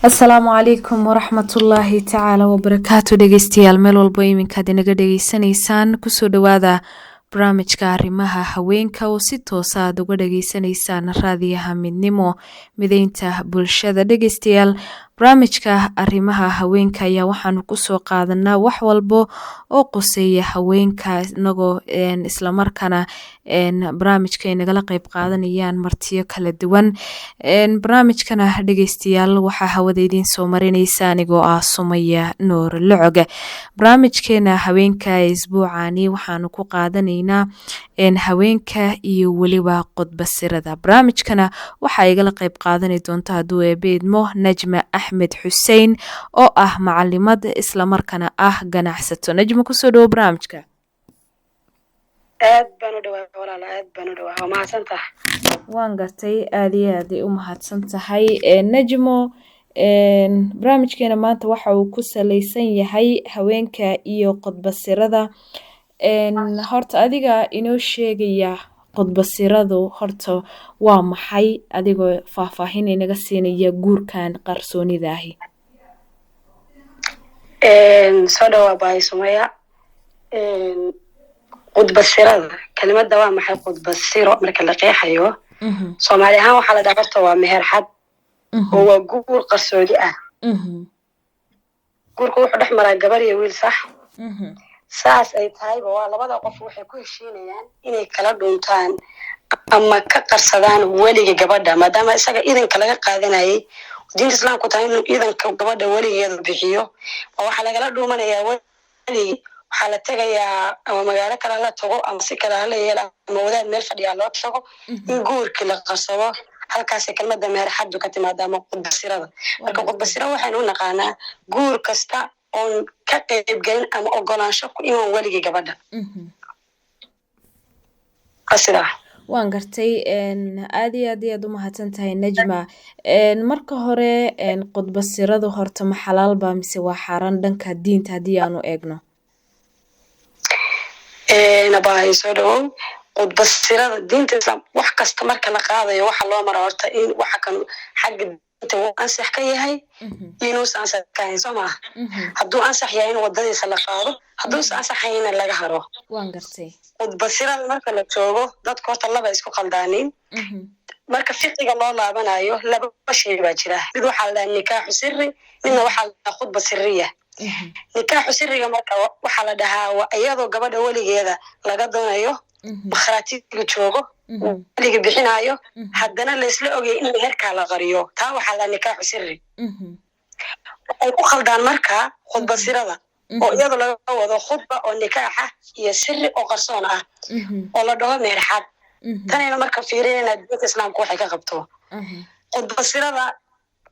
Asalaamu calaykum waraxmatullaahi tacaala wabarakaatu. Dhegeystayaal, meel walbo iminkaad inaga dhegeysanaysaan, kusoo dhowaada barnaamijka arrimaha haweenka oo si toosa aad uga dhageysanaysaan Raadiyaha Midnimo, mideynta bulshada. Dhegeystayaal, barnaamijka arrimaha haweenka ayaa waxaanu kusoo qaadanaa wax walbo oo quseeya haweenka, inagoo islamarkaana barnaamijka ay nagala qeyb qaadanayaan martiyo kala duwan. Barnaamijkana, dhegeystayaal, waxaa hawada idiin soo marinaysa anigoo ah Sumaya Nuur Locoga. Barnaamijkeena haweenka isbuucani waxaanu ku qaadanaynaa haweenka iyo weliba qudbasirada. Barnaamijkana waxaa igala qeyb qaadani doonta, hadduu Eebe idmo, Najma Axmed Xussein oo ah macalimad islamarkaana ah ganacsato. Najma, kusoo dhawo barnaamijka. Aad baan u dhawaa, walaal, aad baan u dhawaa. Waa mahadsan tahay. Waan gartay, aada iyo aaday u mahadsan tahay, Najmo. Barnaamijkeena maanta waxa uu ku saleysan yahay haweenka iyo qudbasirada. Horta adiga inoo sheegaya qudbasiradu horta waa maxay, adigoo faahfaahin inaga siinaya guurkan qarsoonida ahi? Soo dhawaa baay, Sumaya. Qudbasirada, kelimada waa maxay qudbasiro marka la qeexayo Soomaali ahaan, waxaa la dhaha horta waa meher xad oo waa guur qarsoodi ah. Guurka wuxuu dhex maraa gabar iyo wiil, sax? Saas ay tahayba, waa labada qof waxay ku heshiinayaan inay kala dhuuntaan ama ka qarsadaan weliga gabadha, maadaama isaga idanka laga qaadanayay, diinta Islaamku tahay inuu idanka gabadha weligeeda bixiyo. Waxaa lagala dhuumanayaa weligi, waxaa la tegayaa ama magaalo kale hala tago ama si kale hala yeela ama wadaad meel fadhiyaa loo tago in guurkii la qarsado. Halkaasay kelmadda meherxaddu ka timaada ama qudbasirada. Marka qudbasiro waxaynu u naqaanaa guur kasta oon ka qeybgelin ama ogolaansho ku iman weligii gabadha. Sidaa. Waan gartay, aada iyo aad iyo aad u mahadsan tahay, Najma. Marka hore, qudbasiradu horta ma xalaal ba mise waa xaaraan dhanka diinta haddii aanu eegno? Nabahay, soo dhawow. Qudbasirada diinta Islaam, wax kasta marka la qaadayo waxa loo mara horta in waxa kan xagga diinta uu ansax ka yahay, inuusan ansax ka ahayn, soo maaha? Hadduu ansax yahay in wadadiisa la qaado, hadduusan ansaxayna laga haro. Waan gartay. Qudbasirada marka la joogo, dadka horta laba isku qaldaanin. Marka fiqiga loo laabanayo, laba shay baa jira: mid waxaa la dhahaa nikaaxu siri, midna waxaa la dhahaa khudba siriya. Nikaaxu siriga marka waxaa la dhahaa waa iyadoo gabadha weligeeda laga doonayo, makhraatiga joogo, weliga bixinayo, haddana laysla ogay in meherkaa la qariyo. Taa waxaa la nikaaxu siri. Waxay ku khaldaan marka khudba sirada oo iyadoo laga wado khudba oo nikaaxa iyo siri oo qarsoon ah oo la dhaho meherxad. Tanayna marka fiirinayna diinta Islaamku waxay ka qabto khudba sirada.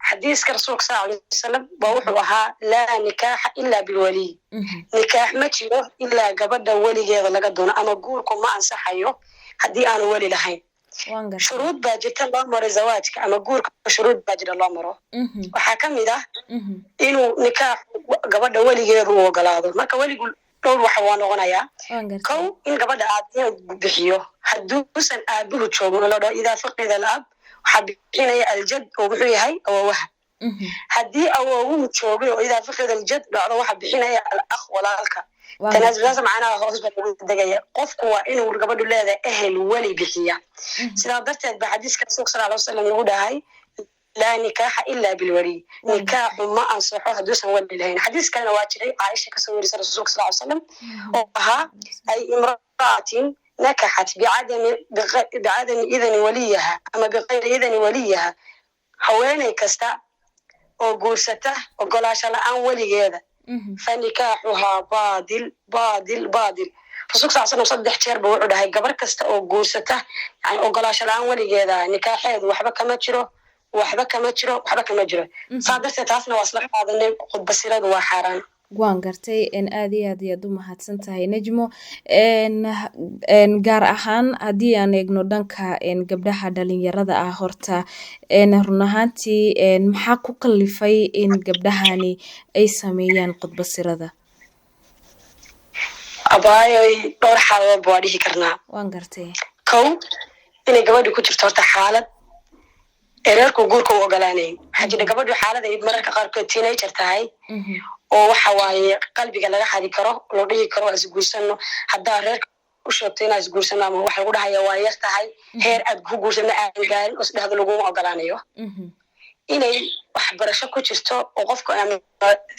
Xadiiska Rasuulka sal alay wasalam baa wuxuu ahaa: "Laa nikaaxa ilaa bilwaliy." Nikaax ma jiro ilaa gabadha weligeeda laga doono, ama guurku ma ansaxayo haddii aanu weli lahayn. Shuruud baa jirta loo maro zawaajka ama guurka, shuruud baa jira loo maro. Waxaa ka mid ah inuu nikaaxu gabadha weligeedu u ogolaado. Marka weligu dhowr waxa waa noqonayaa: kow, in gabadha aabihi bixiyo. Hadduusan aabuhu joogin, la dhaho idaa faqida al ab, waxaa bixinaya aljad oo wuxuu yahay awowaha. Haddii awowuhu joogay oo idaa faqida aljad dhacdo, waxaa bixinaya al akh, walaalka. Tanaasulaas macnaha hoos baa lagu degaya. Qofku waa inuu gabadhu leedahay ehel weli bixiya. Sidaa darteed baa xadiiska Rasuulka sal alay wasalam lagu dhahay: "Laa nikaaxa ilaa bilwaliy." Nikaaxu ma ansaxo hadduusan weli lahayn. Xadiis kalena waa jiray, Caaisha kasoo werisa Rasuulka sal ly salam, oo ahaa: "Ay imra'atin nakaxat bicadami idani waliyaha ama biqayri idani waliyaha." Haweeney kasta oo guursata ogolaasho la-aan weligeeda, fa nikaaxuhaa baadil, baadil, baadil. Rasulka sal slam saddex jeer ba wuxuu dhahay gabar kasta oo guursata yani ogolaasho la-aan weligeeda, nikaaxeedu waxba kama jiro, waxba kama jiro, waxba kama jiro. Saa darteed taasna waa isla qaadanay, khudbasiradu waa xaaraan. Waan gartay, aada iyo aad ayaad u mahadsan tahay, Najmo. Gaar ahaan haddii aan eegno dhanka gabdhaha dhalinyarada ah, horta run ahaantii maxaa ku kalifay in gabdhahani ay sameeyaan khudbasirada? Abaayoy, dhowr xaaladoodba waa dhihi karnaa. Waan gartay. Kow, inay gabadhi ku jirto horta xaalad Ee reerku guurka u ogolaanayn. Waxaa jira gabadhu xaalad ay mararka qaarkood teenager tahay oo waxa waaye qalbiga laga xadi karo, loo dhihi karo waa isguursano. Haddaa reerka u sheegto inaa isguursano, ama waxa lagu dhahaya waa yar tahay, heer aad ku guursano aadan gaarin, oo isdhahdo laguma ogolaanayo. Inay waxbarasho ku jirto oo qofku ama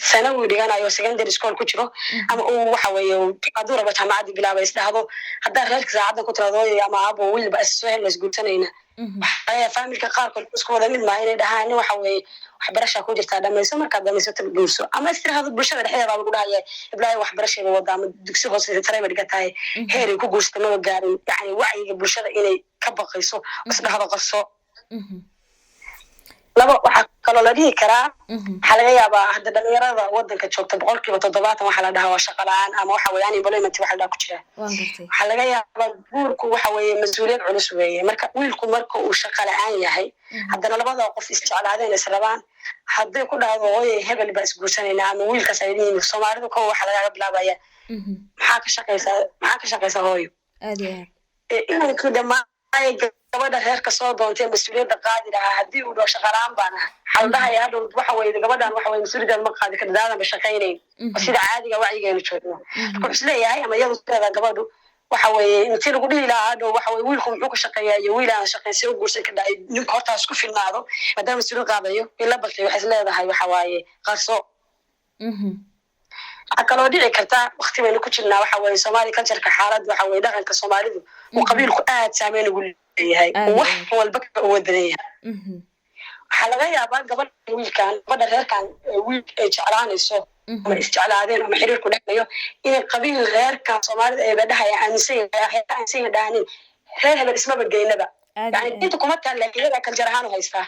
sanawi dhiganayo, secondary school ku jiro, ama uu waxa weeye hadduu rabo jaamacaddii bilaaba, isdhahdo haddaa reerka saacaddan ku tirado hooyo ama aabo wiilba is soo helna isguursanayna, waxaa family-ka qaarkood isku wada mid maa inay dhahaan nin waxa weeye waxbarashaa ku jirtaa, dhamayso, markaad dhamaysato guurso. Ama istirahdo bulshada dhexdeeda baa lagu dhahaya iblaayo waxbarashayba wada ama dugsi hoose sarayba dhiga tahay, heeray ku guursata maba gaarin. Yacni wacyiga bulshada inay ka baqayso, isdhahdo qarso. Laba, waxaa kaloo la dhihi karaa, waxaa laga yaabaa hadda dhalinyarada wadanka joogta 70% waxaa la dhahaa waa shaqa la-aan ama waxa weeye unemployment waxa la dhaha ku jira. Waan gartay. Waxaa laga yaabaa guurku waxa weeye mas-uuliyad culus weeye. Marka wiilku marka uu shaqa la-aan yahay, haddana labada qof isjeclaadeen, israbaan, hadday ku dhahdo hooye hebel baa isguursanaynaa ama wiilkaas ay yihiin, Soomaalidu kow waxaa lagaga bilaabaya maxaa ka shaqaysaa, maxaa ka shaqaysaa hooyo? Aad iyo aad. Inankii dhammaay gabadha reerka soo doontay mas-uuliyadda qaadi lahaa, haddii uu dhaho shaqalaan baan ahay, waxaa la dhahaya hadhow waxa weye gabadhan waxa weye mas-uuliyaddaad ma qaadi karta daadan ba shaqaynayn. Oo sida caadiga wacyigeenu joogno. Marka wuxuu isleeyahay ama iyadu leedaha gabadhu waxa weeye intii lagu dhihi lahaa hadhow waxa weye wiilku muxuu ka shaqeeyaa iyo wiil aan shaqayn see u guursan ka dhahay, ninka hortaas ku filnaado maadaama mas-uuliyad qaadayo in la baqay, waxay isleedahay waxa waaye qarso. Waxaa kaloo dhici karta wakti baynu ku jirnaa waxa weeye Soomaali culture-ka, xaalad waxa weeye dhaqanka Soomaalidu uu qabiilku aad saameyn ugu leeyahay, uu wax walba ka wadan yahay. Waxaa laga yaabaa gabadha wiilkan, gabadha reerkan wiil ay jeclaanayso ama isjeclaadeen ama xiriirku dhexmayo, inay qabiil reerkan Soomaalida ayba dhahaya aaminsan yahay, aaminsan yahay dhahanin reer hebel ismaba geynaba. Yani inta kuma taal, laakiin iyagaa culture ahaan u haystaa.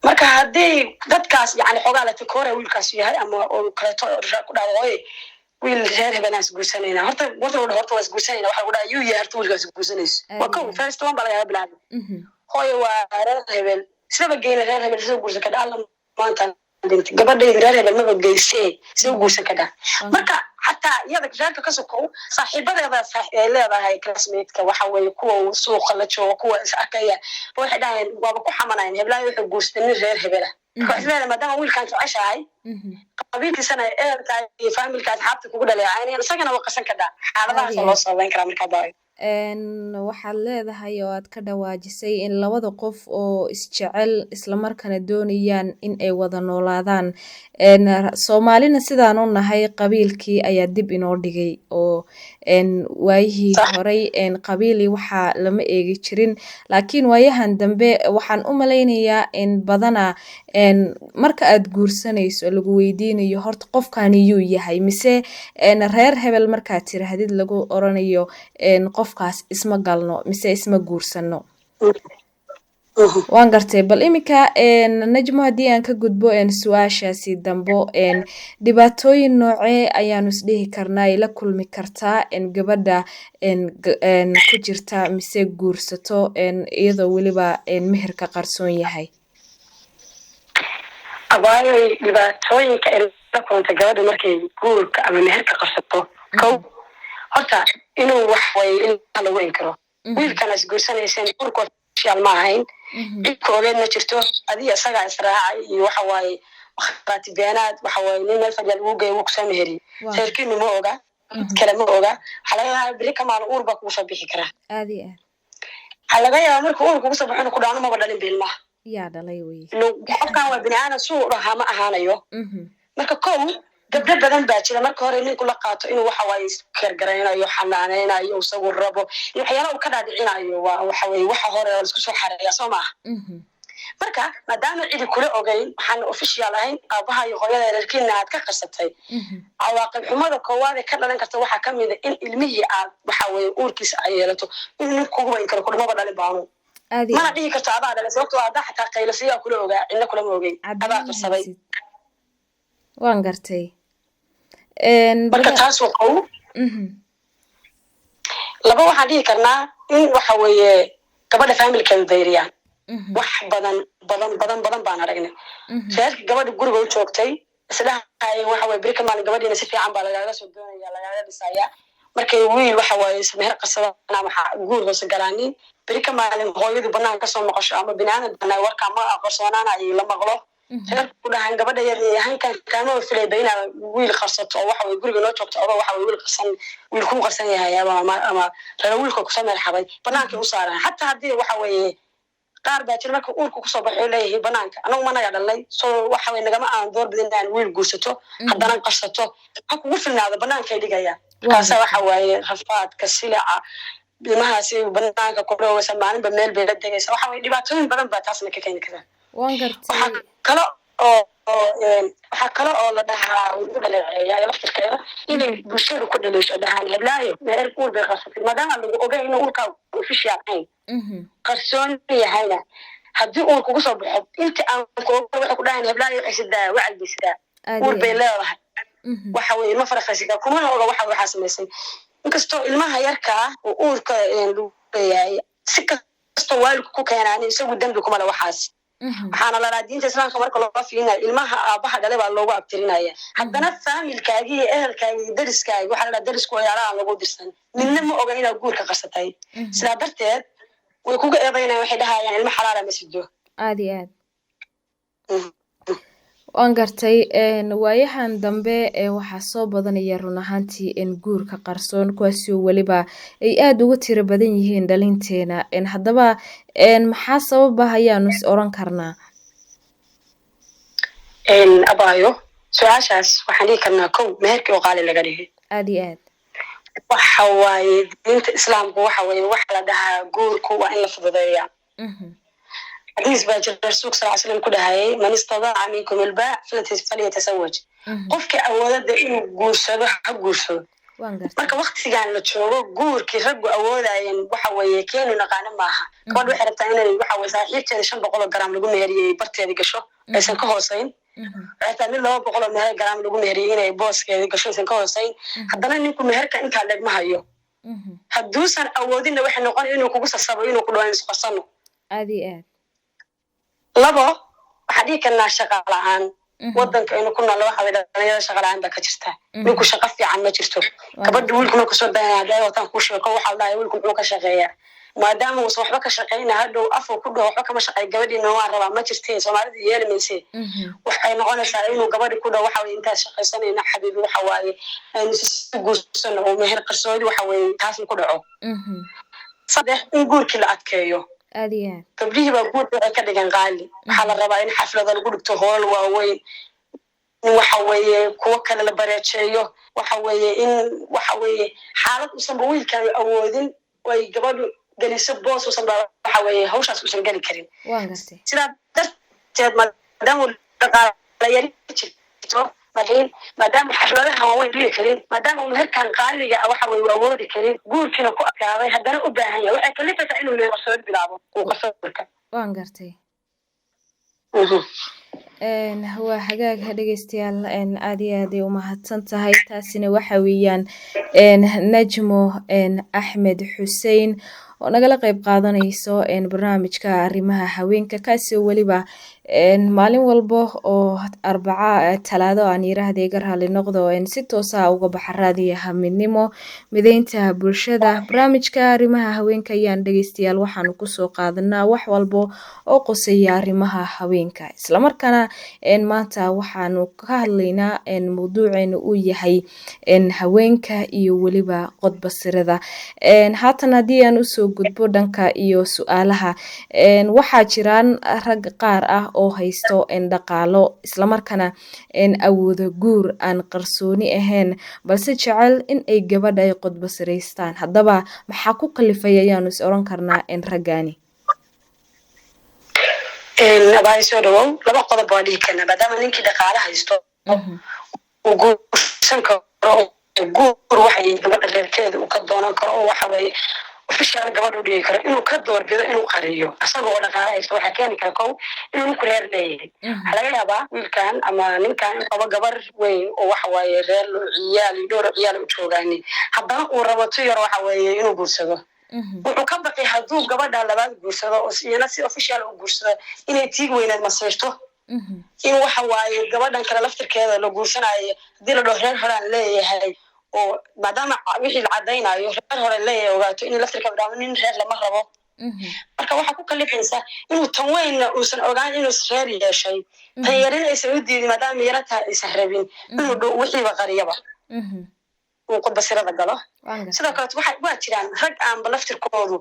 Marka haddii dadkaas yani xoogaa la takoora wiilkaas yahay ama oo kaleeto ku dhahdo hooye wiil reer hebel aan isguursanayna, horta horta lagu dhaho horta waa isguursanayna, waxa lagu dhaha yuu yahay horta wiilkaas isguursanayso? Waa kow, first one baa lagaga bilaabay. Hooye waa reer hebel, ismaba geyna reer hebel, soo guursan kadha alla maanta dhintay gabadhayda reer hebel maba geysee, soo guursan kadha. Marka xataa iyada reerka ka sokow, saaxiibadeeda ay leedahay, classmate-ka waxa weeye kuwa uu suuqa la joogo, kuwa is arkaya waxay dhahayeen waaba ku xamanayan heblaayo wuxuu guursaday nin reer hebela. Marka waxay leedahay maadaama wiilkan jeceshahay, qabiilkiisana ehelka iyo family-ka asxaabta kugu dhaleecaynayaan, isagana waa qasan kadhaa. Xaaladahaasa loo sababeyn karaa markaa baayo. Waxaad leedahay oo aad ka dhawaajisay in labada qof oo isjecel islamarkaana doonayaan in ay wada noolaadaan, Soomaalina sidaan u nahay qabiilkii ayaa dib inoo dhigay oo waayihii horey qabiili waxaa lama eegi jirin, laakiin waayahan dambe waxaan u malaynayaa in badanaa marka aad guursanayso lagu weydiinayo horta qofkani yuu yahay, mise reer hebel markaad tiraahdid lagu oranayo qofkaas isma galno mise isma guursano. Waan gartay. Bal iminka Najmo, haddii aan ka gudbo su-aashaasi dambo, dhibaatooyin noocee ayaanu isdhihi karnaa ay la kulmi kartaa gabadha ku jirta mise guursato iyadoo weliba meherka qarsoon yahay? Abaayoy, dhibaatooyinka ay la kulanta gabadha markay guurka ama meherka qarsato, kow horta inuu wax waye in lagu inkiro wiilkan is guursanayseen, guurka official ma ahayn, cid koogeed ma jirto, adiga isagaa israacay iyo waxa waaye wakhaati beenaad, waxa waaye nin meel fadhiya lagu geeyo, wuu kusoo meheriyey, reerkiinu ma oga, cid kale ma oga. Waxaa laga yaabaa beri ka maalin uur baa kugu soo bixi karaa. Aad iyo aad. Waxaa laga yaabaa marka uur kugu soo baxo inuu ku dhaano maba dhalin ba ilmaha. Yaa dhalay wey? Qofkan waa bini aadam, suu dhahaa ma ahaanayo. Marka kow gabdho badan baa jira marka hore ninku la qaato inuu waxa waaye iskergaraynayo, xanaaneynayo, isagu rabo iyo waxyaalaha uu ka dhaadhicinayo, waa waxa weye waxa hore oo laisku soo xareeya, soo maaha? Marka maadaama cidi kula ogeyn, waxaana official ahayn, aabaha iyo hooyada reerkiina aad ka qarsatay, cawaaqib xumada koowaad ee ka dhalan karta waxaa kamid a in ilmihii aad waxa weye uurkiisa ay yeelato inuu nin kuguba inkaro kudhamaba dhalin baanu. Aad iyo mana aad. Dhihi karto adaa dhalay, sababtoo ah haddaa xataa qaylasiyaa kula ogaa, cidna kulama ogeyn, adaa caddayn ma qarsaday. Haysid. Waan gartay. Marka taas waa kow. Laba, waxaan dhihi karnaa in waxa weeye gabadha family-keedu dayriyaan. Wax badan badan badan badan baan aragnay reerka gabadha guriga u joogtay isdhahaayeen waxa weye beri ka maalin gabadhiina si fiican baa lagaaga soo doonaya, lagaaga dhisaya. Markay wiil, waxa waaye, meher qarsadaan ama guur hoose galaanin, beri ka maalin hooyadu banaan kasoo maqasho ama biniaadan banaa warkaa ma qarsoonaanayo la maqlo, reerku ku dhahan gabadha yar hankan kaama filayba inaad wiil qarsato oo waxa weye guriga noo joogto, adoo waxa weye wiil qarsan, wiil kuu qarsan yahay ama reer wiilka kusoo meel xabay banaankay u saaraan. Xataa haddii waxa weeye qaar baa jira marka uurka kusoo baxo leeyahay banaanka anagu managa dhalnay, so waxa weye nagama aan door bidin inaan wiil guursato haddana qarsato, ha kugu filnaado, banaankay dhigayaan. Markaasa waxa waaye rafaadka, silaca, ilmahaasi banaanka kudhoweysa, maalinba meel bay la degaysa. Waxa weye dhibaatooyin badan baa taasna ka keeni karaa. Waan gartay. Waxaa kale oo la dhahaa lagu dhaleeceeyaa laftirkeeda inay bulshadu ku dhaleesho, dhahaan heblaayo meher uur bay qarsatay, maadaama lagu ogay inuu uurkaa official ahayn, qarsoon yahayna. Haddii uur kugu soo baxo inta aan ku oga, waxay ku dhahayn heblaayo waxay sidaa, wacad bay sidaa, uur bay leedahay. Waxa weye ilma faraqaysigaa kumana oga waxa waxaa samaysay, inkastoo ilmaha yarkaa uu uurka lagu leeyahay si kastoo waalidku ku keenaan isagu dembi kuma le waxaas. Waxaana la dhahaa diinta Islaamka marka loo fiirinayo ilmaha aabaha dhale baa loogu abtirinaya. Haddana faamilkaagi iyo ehelkaagi iyo deriskaagi, waxaa la dhahaa derisku waxyaalaha aan lagu dirsan, midna ma oga inaad guurka qarsatay. Sidaa darteed way kuga eedaynayaan, waxay dhahayaan ilmo xalaala ma sido. Aada iyo aad, waan gartay. Waayahan dambe waxaa soo badanaya run ahaantii guurka qarsoon, kuwaasi oo weliba ay aada uga tiro badan yihiin dhalinteena. Haddaba maxaa sababa ayaanu is oran karnaa? Abaayo, su-aashaas waxaan dhihi karnaa kow, meherkii oo qaali laga dhigay. Aada iyo aad. Waxa waaye diinta Islaamku waxa weeye waxa la dhahaa guurku waa in la fududeeya. Xadiis baa jira Rasuulka sal slam ku dhahayay: "Man istadaaca minkum ilbaa falyatasawaj." Qofkii awoodada inuu guursado ha guursado. Marka waktigan la joogo guurkii raggu awoodayeen waxa weeye keenu naqaano maaha. Gabadha waxay rabtaa inay waxa weye saaxiibteeda 500 oo garaam lagu meheriyey barteeda gasho, aysan ka hooseyn. Waxay rabtaa mid 200 oo meher garaam lagu meheriyey inay booskeeda gasho, aysan ka hooseyn. Haddana ninku meherka intaa leeg ma hayo. Hadduusan awoodinna waxay noqon inuu kugu sasabo, inuu ku dhaho isqorsano. Aada iyo aad. Labo, waxaan dhihi karnaa shaqa la-aan wadanka aynu ku nool. Waxa weye dhalinyarada shaqa la-aan baa ka jirta. Ninku shaqa fiican ma jirto. Gabadha wiilku marku soo dayanaya hadday wataan kuu sheeko, waxaa la dhahay wiilku muxuu ka shaqeeyaa? Maadaama uusan waxba ka shaqeyna, hadhow afuu ku dhaho waxba kama shaqeey, gabadhiina waan rabaa ma jirte, Soomaalidu yeeli mayse. Waxay noqonaysaa inuu gabadhi ku dhaho waxa weye intaad shaqaysanayna xabiibi, waxa waaye aynu si guursano, oo meher qarsoodi waxa weye taasna ku dhaco. Saddex, in guurkii la adkeeyo. Aada iyo aad. Gabdhihii baa guurka waxay ka dhigan qaali. Waxaa la rabaa in xaflada lagu dhigto, hoolal waaweyn, in waxa weeye kuwo kale la bareejeeyo, waxa weeye in waxa weeye xaalad uusanba wiilkaanu awoodin ay gabadhu geliso, boos uusan ba waxa weeye hawshaas uusan geli karin. Waan gartay. Sidaa darteed maadaama dhaqaala yari jirto, maadaama xafladaha waaweyn dhigi karin, maadaama uu meherkan qaaliga ah waxa weye awoodi karin, guurkiina ku adkaaday, haddana u baahan yahay, waxay kalifaysaa inuu mehersood bilaabo uu qaso guurka. Waan gartay. Waa hagaag, dhegeystayaal, aada iyo aad ay umahadsan tahay. Taasina waxa weeyaan Najmo Axmed Xussein oo nagala qeyb qaadanayso barnaamijka arrimaha haweenka, kaasi oo weliba maalin walba oo Arbaca, Talaado aan yiraahda, iga raali noqdo, si toosa uga baxa Raadiyaha Midnimo, mideynta bulshada. Barnaamijka arrimaha haweenka ayaan, dhegeystayaal, waxaanu kusoo qaadanaa wax walbo oo qoseeya arrimaha haweenka, islamarkaana maanta waxaanu ka hadlaynaa mawduuceena uu yahay haweenka iyo weliba qodbasirada. Haatan haddii aan usoo gudbo dhanka iyo su-aalaha, waxaa jiraan rag qaar ah oo haysto dhaqaalo, islamarkaana awoodo guur aan qarsooni ahayn, balse jecel in ay gabadha ay qodbasiraystaan. Haddaba maxaa ku kalifay ayaanu is oran karnaa raggaani? Abaay, soo dhawow. Laba qodob waa dhihi karnaa. Maadaama ninkii dhaqaale haysto uu guursan karo, guur waxay gabadha reerkeeda uu ka doonan karo oo waxa weeye official gabadha u dhigi karo, inuu ka doorbido inuu qariyo asaga oo dhaqaale haysto waxaa keeni kara kow, inuu ninku reer leeyahay. Waxaa laga yaabaa wiilkan ama ninkan in qabo gabar weyn oo waxa waaye reer ciyaal iyo dhowr ciyaal u joogaani, haddana uu rabo tu yar waxa weeye inuu guursado. Wuxuu ka baqay hadduu gabadha labaad guursado oo iyana si official u guursado inay tiig weyneed masiirto, in waxa waaye gabadhan kale laftirkeeda la guursanayo haddii la dhaho reer horaan leeyahay. Oo maadaama wixii la caddaynayo reer hore leeyahay, ogaato in laftirka dhaamo nin reer lama rabo. Marka waxaa ku kalifaysa inuu tan weynna uusan ogaan inuu reer yeeshay, tan yarina aysan u diidin maadaama yara tahay, aysan rabin inuu dhow wixiiba qariyaba, uu qudbasirada galo. Sidoo kaleeto waxa waa jiraan rag aanba laftirkoodu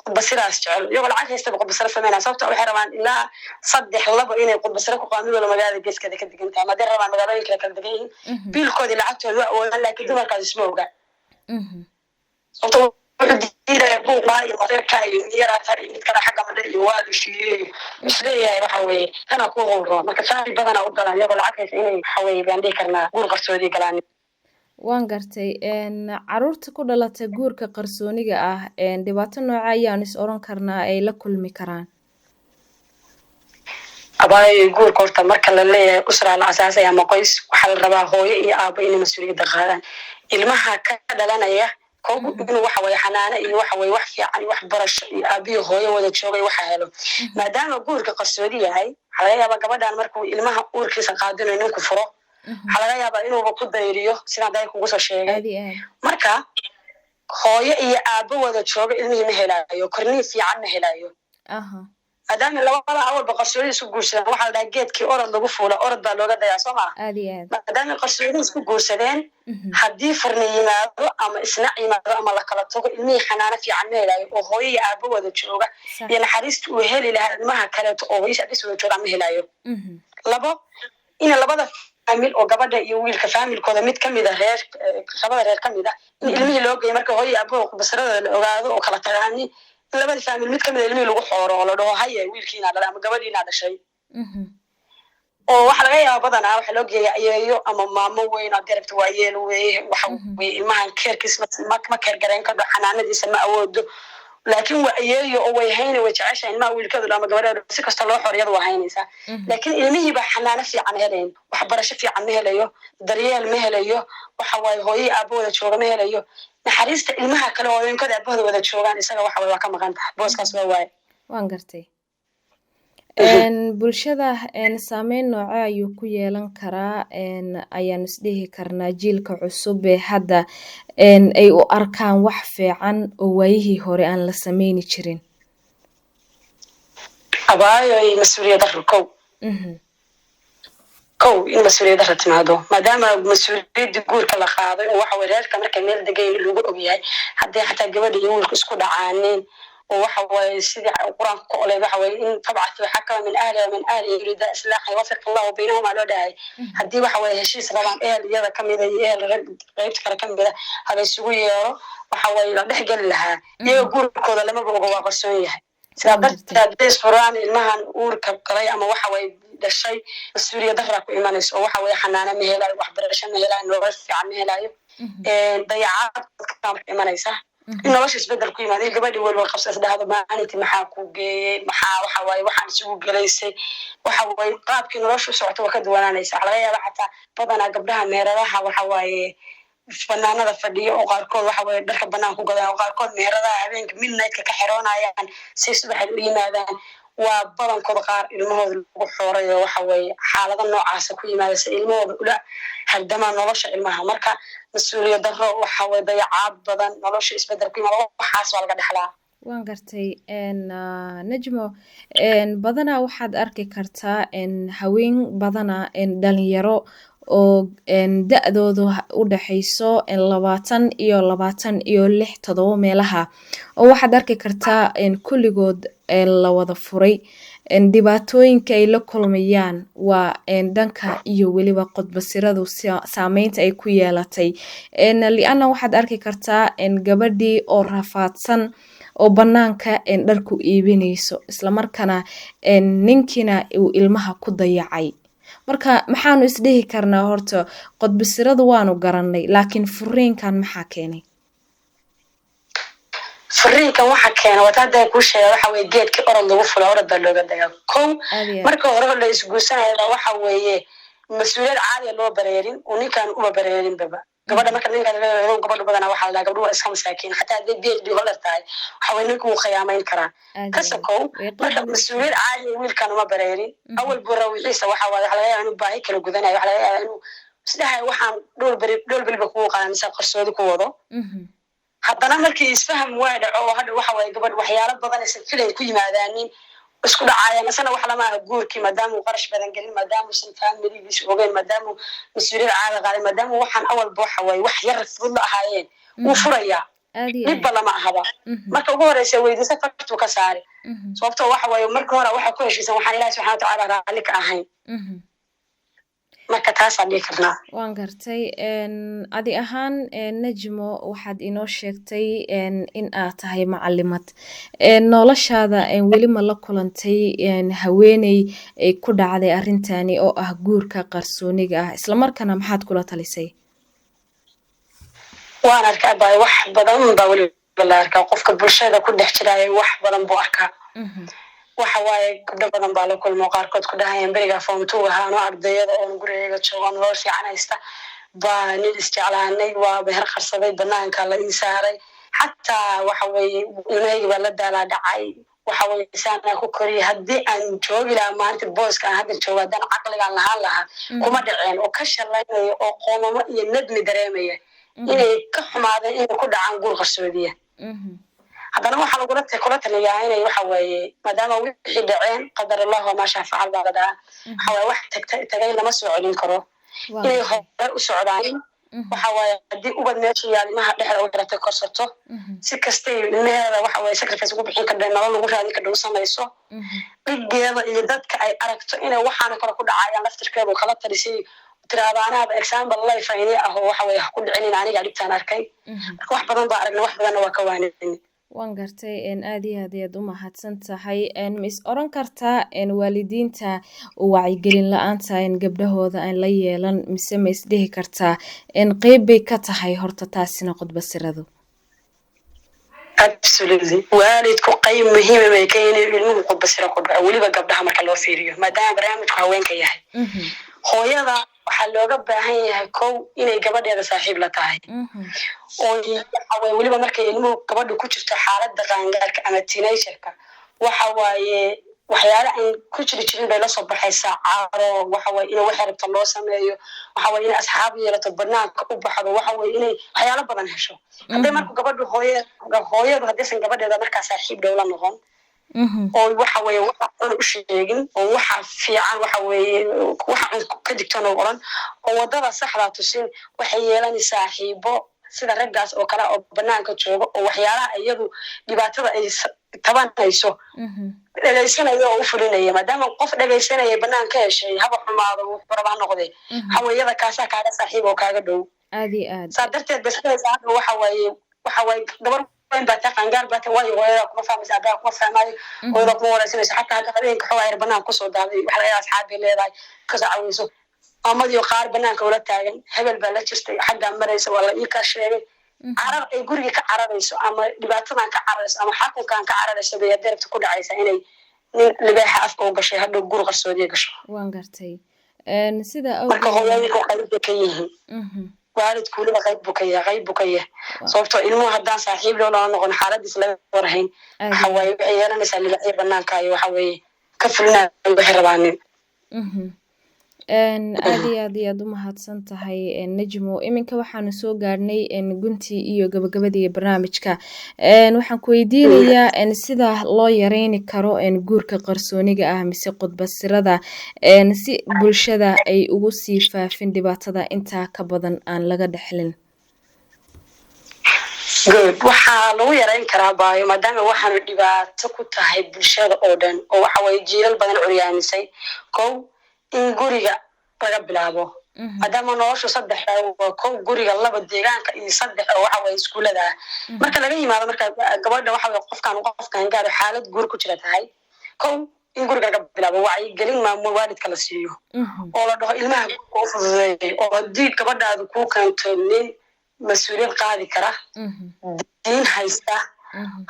qudbasiraas jecel, iyagoo lacag haystaba qudbasiro sameynaya, sababto waxay rabaan ilaa saddex labo inay qudbasiro ku qabaan, mid walba magaalada geeskeeda ka degan tahay, ama hadday rabaan magaalooyin kale kala degan yihiin. Biilkoodii lacagtooda waa awoodaan, laakiin dumarkaas isma oga, sababto wuxuu diidaya buuqaa iyo wareerka iyo yaraata iyo mid kale xagga madhe iyo waa dushiiyey isleeyahay. Waxa weeye kana ku howlroon marka saami badanaa u galaan iyagoo lacag haysta inay, waxa weeye, baan dhihi karnaa, guur qarsoodii galaan. Waan gartay. Caruurta ku dhalata guurka qarsooniga ah, dhibaato nooca ayaan is oran karnaa ay la kulmi karaan? Abaayo, guurka horta marka la leeyahay usraa la asaasay ama qoys, waxaa la rabaa hooyo iyo aabo inay mas-uuliyadda qaadaan. Ilmaha ka dhalanaya kow inuu, waxa weye, xanaano iyo, waxa weye, wax fiican iyo wax barasho iyo aabiyo hooyo wada joogay waxa helo. Maadaama guurka qarsoodi yahay, waxaa laga yaabaa gabadhan markuu ilmaha uurkiisa qaadinayo ninku furo, waxaa laga yaabaa inuuba ku dayriyo, sidaan day kugu soo sheegay. Aad iyo aad. Marka hooyo iyo aabo wada jooga ilmihii ma helaayo, korniin fiican ma helaayo. Maadaama labada awalba qarsoodi isku guursadeen, waxaa la dhahaa geedkii orod lagu fuula orod baa looga dayaa, soo maa? Aad iyo aad. Maadaama qarsoodi isku guursadeen, haddii furni yimaado ama isnac yimaado ama la kala tago, ilmihii xanaano fiican ma helaayo oo hooyo iyo aabo wada jooga iyo naxariista uu heli lahaa ilmaha kaleeto oo hooyis abis wada jooga ma helaayo. Labo, in labada faamil oo gabadha iyo wiilka faamilkooda mid kamid a reer, labada reer kamid a, in ilmihii loo geeyo marka hooyo iyo abo basradooda la ogaado oo kala tagaani, in labada faamil mid kamid a ilmihii lagu xooro oo la dhaho, "Haye, wiilkiinaa dhalay ama gabadhiinaa dhashay." Oo waxa laga yaaba badanaa waxaa loo geeya ayeeyo ama maamo weyn oo garabta waa yeel weeye. Waxa weye, ilmahan keerkiis ma keer garayn kardho, xanaanadiisa ma awoodo, laakiin waa ayeeyo oo way hayna, way jeceshahay ilmaha wiilkeedu ama gabadheedu. Si kasta loo xoriyadu waa haynaysaa, laakiin ilmihii baa xanaano fiican helayn, waxbarasho fiican ma helayo, daryeel ma helayo, waxa waaye hooyihii aabo wada jooga ma helayo. Naxariista ilmaha kale hooyooyinkooda aabahooda wada joogaan isaga, waxa waye, waa ka maqan tahay, booskaas waa waaye. Waan gartay. Bulshada saameyn nooce ayuu ku yeelan karaa ayaan isdhihi karnaa jiilka cusub ee hadda ay u arkaan wax fiican oo waayihii hore aan la sameyni jirin? Abaayo, mas-uuliyad darro kow. Kow, in mas-uuliyad darro timaado, maadaama mas-uuliyadda guurka la qaaday oo, waxa weye, reerka markay meel degayn lagu ogyahay, haddii xataa gabadha iyo wiilku isku dhacaanin oo, waxa waaye, sidii Qur-aanka ku olay, waxa waye, in فابعثوا حكما من أهله ومن أهلها إن يريدا إصلاحا يوفق الله بينهما loo dhahay. Haddii, waxa waye, heshiis rabaan, ehel iyada kamida iyo ehel qeybta kale kamida hala isugu yeero, waxa waye, la dhex geli lahaa. Iyaga guurkooda lamaba oga, waa qarsoon yahay. Sidaa darteed hadday isfuraan, ilmahan uurka galay ama, waxa waye, dhashay, mas-uuliyad darraa ku imanayso oo, waxa waye, xanaano ma helayo, waxbarasho ma helayo, nolol fiican ma helayo, dayacaad ku imanaysa, in nolosha isbedel ku yimaado, in gabadhii walba qabsa isdhahdo, "Maalintii maxaa ku geeyey? Maxaa, waxa waaye, waxaan isugu gelaysay?" Waxa waaye, qaabkii nolosha u socota waa ka duwanaanaysa. Waxa laga yaaba xataa badanaa gabdhaha meheradaha, waxa waaye, banaanada fadhiyo oo qaarkood, waxa waye, dharka banaan ku gadaan, oo qaarkood meheradaha habeenka midnightka ka xiroonayaan si subaxay u yimaadaan, waa badankooda qaar ilmahooda lagu xooray oo, waxa weeye, xaalado noocaasa ku yimaada si ilmahooda ula hardamaan nolosha ilmaha. Marka mas-uuliyad darro, waxa weye, dayacaad badan, nolosha isbedel ku yimaada, waxaas waa laga dhexlaa. Waan gartay. Najmo, badanaa waxaad arki kartaa haween badanaa, dhalinyaro oo da-doodu u dhexayso 20 iyo 26, 7 meelaha, oo waxaad arki kartaa kulligood la wada furay. Dhibaatooyinka ay la kulmayaan waa dhanka iyo weliba qodbasiradu saameynta ay ku yeelatay, lianna waxaad arki kartaa gabadhii oo rafaadsan oo banaanka dharku iibinayso, islamarkaana ninkiina uu ilmaha ku dayacay. Marka maxaanu isdhihi karnaa? Horta qodbasiradu waanu garanay, laakiin furiinkan maxaa keenay? Furiinkan waxa keena wata hadda kuu sheega, waxa weye, geedkii orod lagu fula orod baa looga dagaa. Kow, marka hore la isguursanaya, waxa weeye, mas-uuliyad caadiya loo bareerin oo ninkaan uba bareerinbaba gabadha. Marka ninka gabadha badanaa waxaa la dhahaa gabdhuhu waa iska masaakiin, xataa hadday PhD holder tahay, waxa weye, ninka wuu khiyaamayn karaa. Kasakow, marka mas-uuliyad caadiya wiilkan uma bareerin. Awal buu rawixiisa, waxa waaye, waxa laga yaaba inuu baahi kala gudanayo, waxa laga yaaba inuu Isdhahay waxaan dhowr beri, dhowr beriba kugu qaadan mise qarsoodi ku wado. Haddana markii isfaham waa dhaco oo hadha waxa waaye gabadh waxyaalo badan aysan filayn ku yimaadaanin, isku dhacaayaan. Isana wax lama aha guurkii, maadaama uu qarash badan gelin, maadaama uusan familigiisa ogeyn, maadaama uu mas-uuliyad caada qaaday, maadaama waxaan awalba waxa waaye wax yar fudud la ahaayeen, wuu furayaa. Aad iyo aad. Dhibba lama ahaba. Marka ugu horeysa weydiisa fartuu ka saari, sababtoo waxa waaye marka hore waxa ku heshiisan waxaan Ilaahi subxana watacaala raalli ka ahayn. Marka taasaan dhihi karnaa. Waan gartay. Adi ahaan, Najmo, waxaad inoo sheegtay in aad tahay macalimad. Noloshaada weli ma la kulantay haweeney ay ku dhacday arrintani oo ah guurka qarsooniga ah, islamarkaana maxaad kula talisay? Waan arkaa baa, wax badan baa weliba la arkaa. Qofka bulshada ku dhex jiraayo wax badan buu arkaa. Waxa waaye gabdho badan baa la kulmo, qaarkood ku dhahayaan berigaa form 2 ahaano, ardayada oon gurigayga joogo, nolol fiican haysta baa nin isjeclaanay, waa beher qarsaday, banaanka la ii saaray, xataa waxa weeye ilmahayga baa la daalaa dhacay, waxa weeye saanaa ku koriyay. Haddii aan joogi lahaa maanta booska aan hadda joogo, haddaan caqligaan lahaan lahaa, kuma dhaceen, oo ka shalaynaya oo qoomamo iyo nadmi dareemaya inay ka xumaadeen inay ku dhacaan guur qarsoodiya. Haddana waxaa lagula kula taliyaa inay waxa weeye maadaama wixii dhaceen, qadar Allah wamaa shaa facal baa la dhahaa, waxa waaye wax tagta tagay lama soo celin karo, inay hore u socdaan. Waxa waaye haddii ubad meesha yaal, ilmaha dhexda u xiratay, korsato, si kastay ilmaheeda waxa waaye sacrifice ugu bixin kardha, nolol lagu raadin kardha u samayso, dhigeeda iyo dadka ay aragto inay waxaana kale ku dhacayaan laftirkeedu kala talisay, tiraahdo anaaba example life ini ah oo waxa weeye ha ku dhicinin, aniga dhibtaan arkay. Marka wax badan baa aragnay, wax badanna waa ka waanin. Waan gartay. Aad iyo aad ayaad u mahadsan tahay. Ma is oran kartaa waalidiinta wacyigelin la-aanta gabdhahooda aan la yeelan, mise ma is dhihi kartaa qeyb bay ka tahay horta taasina qudbasiradu? Absolutely, waalidku qayb muhiima bay ka yihiin ilmuhu qudbasiro ku dhaco, weliba gabdhaha marka loo fiiriyo, maadaama barnaamijku haweenka yahay. Hooyada waxaa looga baahan yahay kow inay gabadheeda saaxiib la tahay, oo waxa waye weliba markay ilmuhu gabadhu ku jirto xaaladda qaangaarka ama teenagerka, waxa waaye waxyaale aan ku jiri jirin bay lasoo baxaysaa, caro, waxa waye inay waxay rabto loo sameeyo, waxa waye inay asxaab yeelato, banaanka u baxdo, waxa waye inay waxyaalo badan hesho. Hadday marku gabadhu hooya hooyadu haddaysan gabadheeda markaa saaxiib dhow la noqon oo waxa weeye waxa xun u sheegin oo waxa fiican waxa weeye waxa xun ka digtoon oo oran oo wadada saxdaa tusin, waxay yeelanaysaa saaxiibo sida raggaas oo kale oo banaanka jooga oo waxyaalaha iyadu dhibaatada ay tabanayso dhegaysanaya oo u fulinaya, maadaama qof dhegaysanaya banaan ka heshay, haba xumaado, wuxuu raba ha noqde, waxa weeye iyada kaasaa kaaga saaxiib oo kaaga dhow. Aad iyo aad. Saa darteed basaysa hadda waxa waaye gabar weyn baa tahay, qaangaar baa tahay, waayo hooyada kuma fahmaysa, aabbaha kuma fahmaayo, hooyada kuma wareysanayso. Xataa hadda habeenka xoogaa yar banaan kusoo daaday, waxa laga yaabaa asxaab bay leedahay kasoo caweyso, amadiyo qaar banaanka ula taagan, hebel baa la jirtay, xaggaa maraysa, waa la ii kaa sheegay. Carar ay guriga ka cararayso ama dhibaatadan ka cararayso ama xakunkan ka cararayso bay hadday rabto ku dhacaysa inay nin libaaxa afka u gashay, hadhow gur qarsoodiya gasho. Waan gartay. Sida Marka awgeed hooyooyinku qayb bay ka yihiin, waalidku weliba qayb buu ka yahay, qayb buu ka yahay, sababtoo ilmuhu haddaan saaxiib loo lala noqon, xaaladiis laga warhayn, Aad waxa iyo waaye waxay yeelanaysaa libaaxyo banaanka iyo waxa weeye ka fulinayo waxay rabaanin. Aad iyo aad ayaad u mahadsan tahay, Najmo. Iminka waxaanu soo gaarnay guntii iyo gabagabadii barnaamijka. Waxaan ku weydiinayaa sida loo yareyni karo guurka qarsooniga ah mise qudbasirada, si bulshada ay ugu sii faafin dhibaatada intaa ka badan aan laga dhexlin. Good, waxaa lagu yareyn karaa baayo, maadaama waxaanu dhibaato ku tahay bulshada oo dhan oo waxa waye jiilal badan curyaamisay, kow in guriga laga bilaabo, maadaama noloshu saddex waa: kow guriga, laba deegaanka, iyo saddex oo waxa waye iskuulada ah. Marka laga yimaado, marka gabadha waxa waye qofkan gaaro xaalad guur ku jira tahay, kow in guriga laga bilaabo, wacyigelin maamul waalidka la siiyo oo la dhaho ilmaha guurka u fududeeyay, oo haddii gabadhaadu kuu keento nin mas-uuliyad qaadi kara, diin haysta,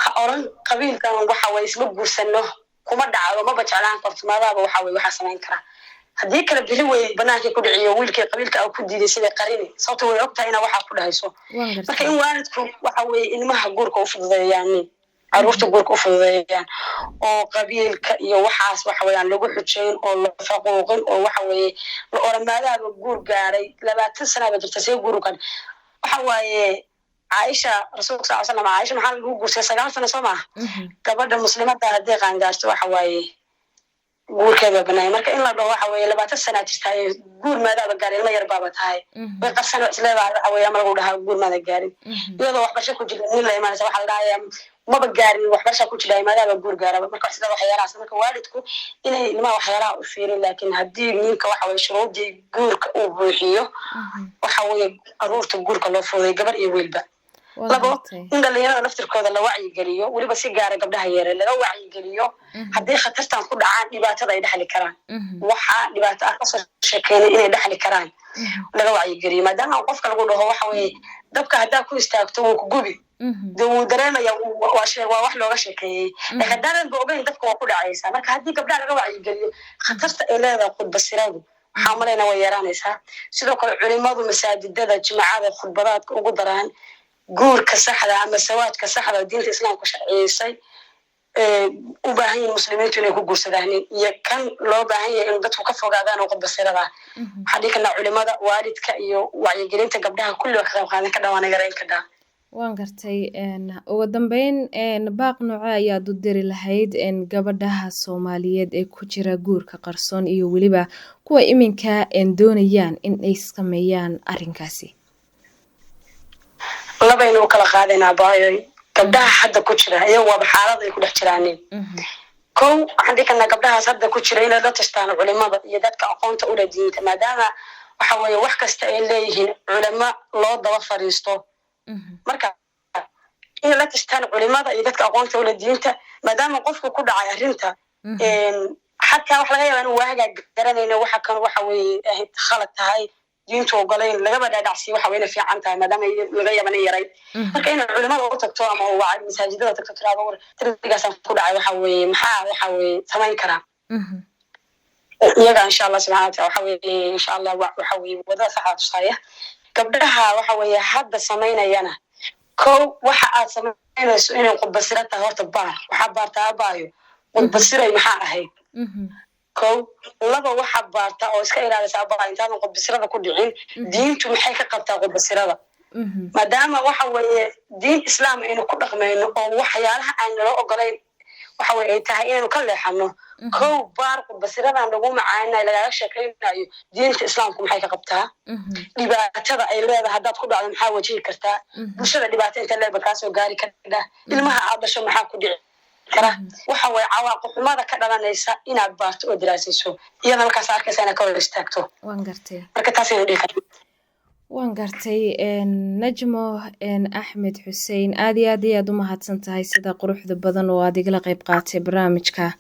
ha oran qabiilkan waxa waye isma guursano, kuma dhacdo, maba jeclaan karto, maadaaba waxa waye waxaa samayn kara. Haddii kale beri wey banaankii ku dhiciyo wiilkii qabiilka a ku diiday siday qarini, sababto way ogtahay inaa waxaa ku dhahayso. Waan Marka gartay. in waalidku waxa weeye ilmaha guurka u fududeeyaanin. Caruurta guurka u fududeeyaan oo qabiilka iyo waxaas, waxa weeyaan, lagu xujayn oo la faquuqin oo, waxa weeye, la oran maadaama guur gaaray, 20 sanaaba jirta, see guur kan. Waxa waaye, Caaisha, Rasuulka sal slam, Caaisha maxaa lagu guursaday? 9 sano, soo maaha? Gabadha muslimadda haddii qaangaarto, waxa waaye, guurkeeda banaaya. Marka in la dhaho, waxa weeye, 20 sanaa jirtaa, guur maadaaba gaarin, ilma yar baaba tahay, way qarsan isleedahay, waxa weeye, ama lagu dhahaa guur maada gaarin, iyadoo waxbarasho ku jirta nin la imaanaysa, waxaa la dhahayaa maba gaarin, waxbarasha ku jira, maadaaba guur gaaraba. Marka sida waxyaalahaas, marka waalidku inay ilmaha waxyaalaha u fiirin. Laakiin haddii ninka, waxa weye, shuruudii guurka uu buuxiyo, waxa weeye, aruurta guurka loo fududay, gabar iyo wiilba. Labo, in dhalinyarada laftirkooda la wacyigeliyo, weliba si gaara gabdhaha yare laga wacyigeliyo haddii khatartan ku dhacaan dhibaatada ay dhexli karaan. Waxaa dhibaato ah kasoo sheekeynay inay dhexli karaan laga wacyigeliyo, maadaama qofka lagu dhaho, waxa weeye, dabka haddaa ku istaagto wuu ku gubi, de wuu dareemaya, waa wax looga sheekeeyey. Laakiin haddaanan ba ogeyn, dabka waa ku dhacaysaa. Marka haddii gabdhaha laga wacyigeliyo khatarta ay leedahay khudbasiradu, waxaa malayna way yaraanaysaa. Sidoo kale culimadu masaajidada jimacada khudbadaadka ugu daraan guurka saxda ama sawaajka saxda diinta Islaamku sharciyeysay u baahan yihin muslimiintu inay ku guursadaan, iyo kan loo baahan yahay in dadku ka fogaadaan oo khudbasirada. Waxaa dhihi karnaa culimada, waalidka iyo wacyigelinta gabdhaha kulli waa ka qayb qaadan kadhaa, waana yarayn kadhaa. Waan gartay. Ugu dambeyn, baaq nooce ayaad u diri lahayd gabadhaha Soomaaliyeed ee ku jira guurka qarsoon iyo weliba kuwa iminka doonayaan in ay sameeyaan arrinkaasi? Labaynu u kala qaadaynaa, baayoy. Gabdhaha hadda ku jira, iyagu waaba xaalad ay ku dhex jiraanin. Kow, waxaan dhihi karnaa gabdhahaas hadda ku jira inay la tashtaan culimada iyo dadka aqoonta ula diinta, maadaama, waxa weeye, wax kasta ay leeyihiin culimo loo daba fariisto. Marka inay la tashtaan culimada iyo dadka aqoonta ula diinta, maadaama qofku ku dhacay arrinta, xataa waxa laga yaabaa inuu waagaa garanayno waxa kan, waxa weeye, ahayd khalad tahay, diintu ogolayn, lagaba dhaadhacsiyo, waxa weye, inay fiican tahay, maadaama laga yaaba inay yaray. Marka inay culimada u tagto ama masaajidada tagto, tiraado, "War, darbigaasaan ku dhacay, waxa weeye, maxaa, waxa weeye, samayn karaa?" Iyaga, insha Allah subxana wataala, waxa weeye, insha Allah, waxa weeye, wadada saxda tusaaya. Gabdhaha, waxa weeye, hadda samaynayana, kow, waxa aad samaynayso inay qudbasira tahay horta baar. Waxaa baartaa, abaayo, qudbasiray maxaa ahayd? Kow. Laba, waxaa baartaa oo iska ilaalisa, abaa, intaadan qudbasirada ku dhicin, diintu maxay ka qabtaa qudbasirada? Maadaama, waxa weeye, diin Islaam aynu ku dhaqmayno oo waxyaalaha aan naloo ogolayn, waxa weye, ay tahay inaynu ka leexano. Kow, baar qudbasiradan lagu macaaninayo, lagaaga sheekaynayo, diinta Islaamku maxay ka qabtaa? Dhibaatada ay leedahay haddaad ku dhacdo maxaa wajihi kartaa? Bulshada dhibaato inta leeba kaasoo gaari kardha? Ilmaha aad dhasho maxaa ku dhici kara? Waxa weye, cawaaqi xumada ka dhalanaysa inaad baarto oo daraasayso, iyada markaas arkaysa inaad ka hor istaagto. Waan gartay. Marka taasaynu dhihi karna. Waan gartay. Najmo Axmed Xuseen, aad iyo aad ayaad u mahadsan tahay sida quruxda badan oo aad igala qeyb qaatay barnaamijka.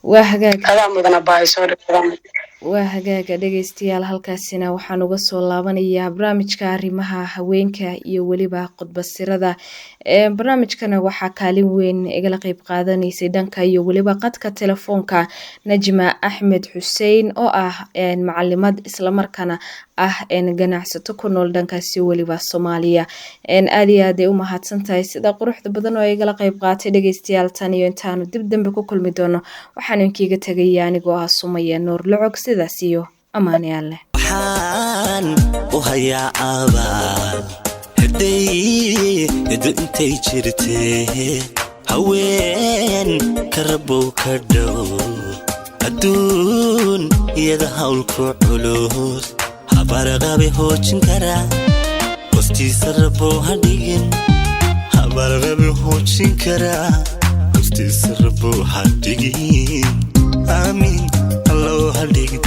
Waa hagaag. Adaa mudana, baahi soo dhawaada. Waa hagaaga, dhegeystayaal. Halkaasina waxaan uga soo laabanayaa barnaamijka arrimaha haweenka iyo weliba khudbasirada. Barnaamijkana waxaa kaalin weyn igala qeyb qaadanaysay dhanka iyo weliba qadka telefoonka Najma Axmed Xuseen oo ah macalimad, islamarkaana ah ganacsato ku nool dhankaasi weliba Soomaaliya. Aad iyo aad ay u mahadsan tahay sida quruxda badan oo igala qeyb qaatay. Dhegeystayaal, tan iyo intaanu dib dambe ku kulmi doono, waxaan inkiiga tegaya anigoo ah Sumaya Nuur Locog, sidaas iyo ammaane Alleh. Waxaan u hayaa abaal hadday edo intay jirtee, haween ka rabow ka dhow adduun iyada hawlku culus, habarqabe hoojin kara hostiisa rabow ha dhigin, habarqabe hoojin kara hostiisa rabow ha dhigin, aamiin, allow ha dhigin.